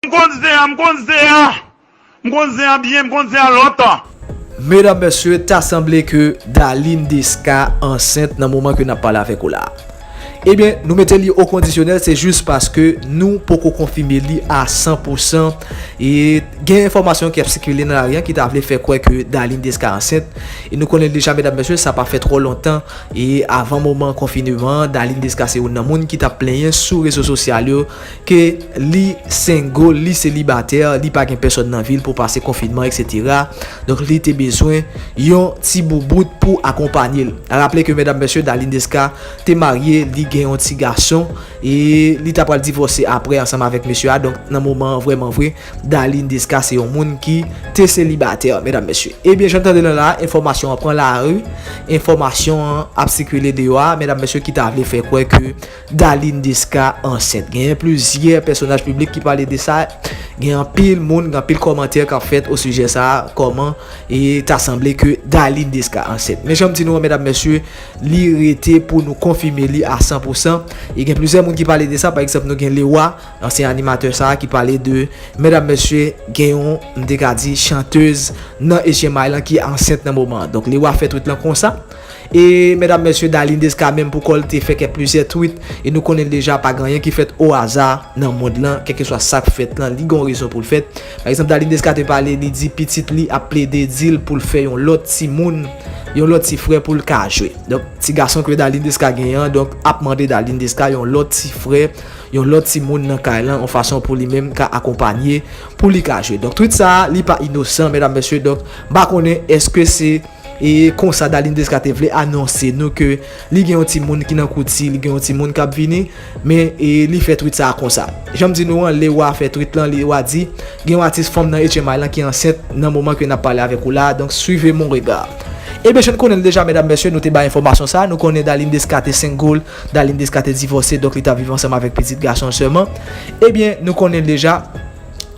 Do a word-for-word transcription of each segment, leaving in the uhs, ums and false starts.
M konn zen an, m konn zen an. M konn zen an byen, m konn zen an lontan. Medam, mesye, ta sanble ke Darline Desca ansent nan moman ke n ap pale avèk ou la. Ebyen, nou mete li o kondisyonèl, se jis paske nou poko konfime li a san pou san. E gen enfòmasyon ki ap sikile nan lari a ki ta vle fè kwè ke Darline Desca ansent. E nou konnen deja, medam, mesye, sa pa fè twò lontan. E avan moman konfineman an, Darline Desca se youn nan moun ki t ap plenyen sou rezo sosyal yo ke li single, li selibatè, li pa gen pèsòn nan vi l pou pase konfinman, etsetera. Donk, li te bezwen yon ti boubout pou akonpanye l. A raple ke, medam, mesye, Darline Desca te marye, li gen yon ti gason, e li ta pral divòse apre ansanm avèk mesye a. Donk, nan moman an, vrèman vre, Darline Desca se yon moun ki te selibatè, medam, mesye. Ebyen, jan n tande l la, enfòmasyon an pran lari, enfòmasyon an ap sikile deyò a, medam, mesye, ki ta vle fè kwè ke Darline Desca ansent. Genyen plizyè pèsonaj piblik ki pale de sa. Gen anpil moun, gen anpil kòmantè k ap fèt o sijè sa a, kòman e ta sanble ke Darline Desca ansent. Men jan m di nou an, medam, mesye, li rete pou nou konfime li a san pou san. E gen plizyè moun ki pale de sa, pa egzanp, nou gen Lewa, ansyen animatè sa a, ki pale de, medam, mesye, gen yon, m te ka di, chantèz nan H M I lan ki ansent nan moman an. Donk, Lewa fè twit lan konsa. E medam, mesye, Darline Desca menm pou kò l te fè kèk plizyè twit, e nou konnen l deja, pa gen anyen ki fèt o aza nan mond lan, kèlkeswa sa k fèt lan, li gen yon rezon pou l fèt. Pa egzanp, Darline Desca te pale, li di pitit li ap plede di l pou l fè yon lòt timoun, yon lòt ti frè pou l ka jwe. Donk, ti gason ke Darline Desca genyen an, donk, ap mande Darline Desca yon lòt ti frè, yon lòt timoun nan kay lan, yon fason pou li menm ka akonpanye, pou li ka jwe. Donk, twit sa a, li pa inosan, medam, mesye. Donk, m pa konnen èske se e konsa Darline Desca te vle anonse nou ke li gen yon timoun ki nan kouti, li gen yon timoun k ap vini, men e li fè twit sa a konsa. Jan m di nou an, Lewa fè twit lan, Lewa di, gen yon atis fanm nan H M I lan ki ansent nan moman ke n ap pale avèk ou la, donk suivez mon regard. Ebyen, jan n konnen l deja, medam, mesye, nou te bay enfòmasyon sa a, nou konnen Darline Desca te single, Darline Desca te divòse, donk li t ap viv ansanm avèk pitit gason l sèlman. Ebyen, nou konnen l deja,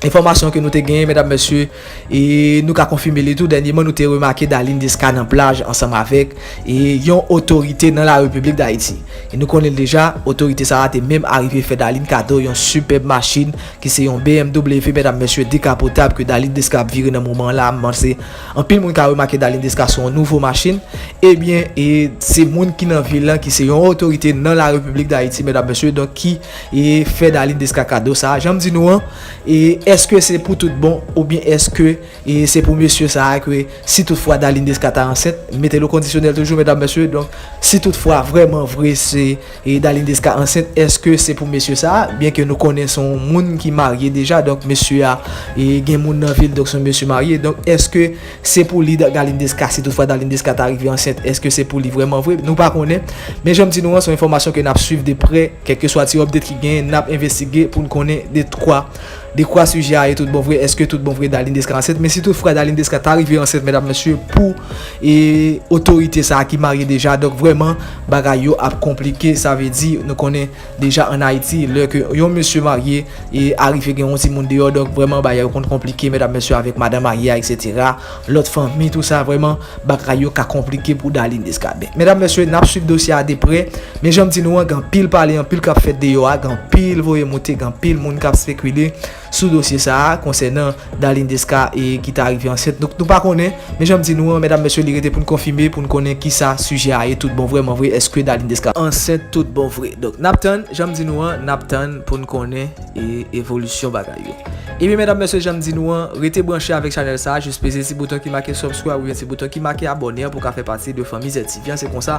enfòmasyon ke nou te genyen, medam, mesye, e nou ka konfime li tou. Dènyèman, nou te remake Darline Desca nan plaj ansanm avèk e yon otorite nan la Repiblik Dayiti. E nou konnen l deja, otorite sa a te menm arive fè Darline kado yon sipèb machin ki se yon B M W, medam, mesye, dekapotab ke Darline Desca ap vire nan moman an la. M panse anpil moun ka remake Darline Desca se yon nouvo machin. Ebyen, e se moun ki nan vil lan, ki se yon otorite nan la Repiblik Dayiti, medam, mesye, donk ki e fè Darline Desca kado sa a. Jan m di nou an, e èske se pou tout bon, oubyen èske e se pou mesye sa a ke si toutfwa Darline Desca ta ansent, mete l o kondisyonèl toujou, medam, mesye, donk si toutfwa vrèman vre se e Darline Desca ansent, èske se pou mesye sa a, byen ke nou konnen se yon moun ki marye deja, donk mesye a e gen moun nan vi l, donk se yon mesye marye, donk èske se pou li, Darline Desca, si toutfwa Darline Desca ta rive ansent, èske se pou li vrèman vre? Nou pa konnen. Men jan m di nou an, se yon enfòmasyon ke n ap swiv de prè, kèlkeswa ti update ki genyen, n ap envestige pou n konnen de kwa, de kwa sijè a ye tout bon vre, èske tout bon vre Darline Desca ansent? Men si toutfwa Darline Desca ta rive ansent, medam, mesye, pou e otorite sa a ki marye deja, donk vrèman, bagay yo ap konplike, sa vle di, nou konnen deja ann Ayiti, lè ke yon mesye marye e arive gen yon timoun deyò, donk vrèman bagay yo konn konplike, medam, mesye, avèk madanm marye a, etsetera. Lòt fanmi, tou sa, vrèman, bagay yo ka konplike pou Darline Desca. Men, medam, mesye, n ap swiv dosye a de prè, men jan m di nou an, gen anpil pale, anpil k ap fèt deyò a, gen anpil voye moute, gen anpil moun k ap spekile sou dosye sa a konsènan Darline Desca e ki ta rive ansent. Donk, nou pa konnen, men jan m di nou an, medam, mesye, li rete pou n konfime, pou n konnen kisa sijè a ye tout bon vrèman vre, èske Darline Desca ansent tout bon vre. Donk, n ap tann, jan m di nou an, n ap tann pou n konnen e evolisyon bagay yo. Ebyen, medam, mesye, jan m di nou an, rete branche avèk chanèl sa a, jis peze ti bouton ki make subscribe oubyen ti bouton ki make abòne an pou w ka fè pati de fanmi Z T V an. Se konsa,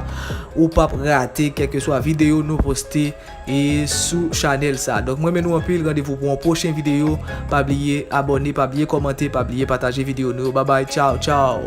ou p ap rate kèlkeswa videyo nou poste e sou chanèl sa. Donk, mwen renmen nou anpil, randevou pou yon pwochen videyo. Pa bliye abòne, pa bliye kòmante, pa bliye pataje videyo nou yo. Babay, tchaw, tchaw.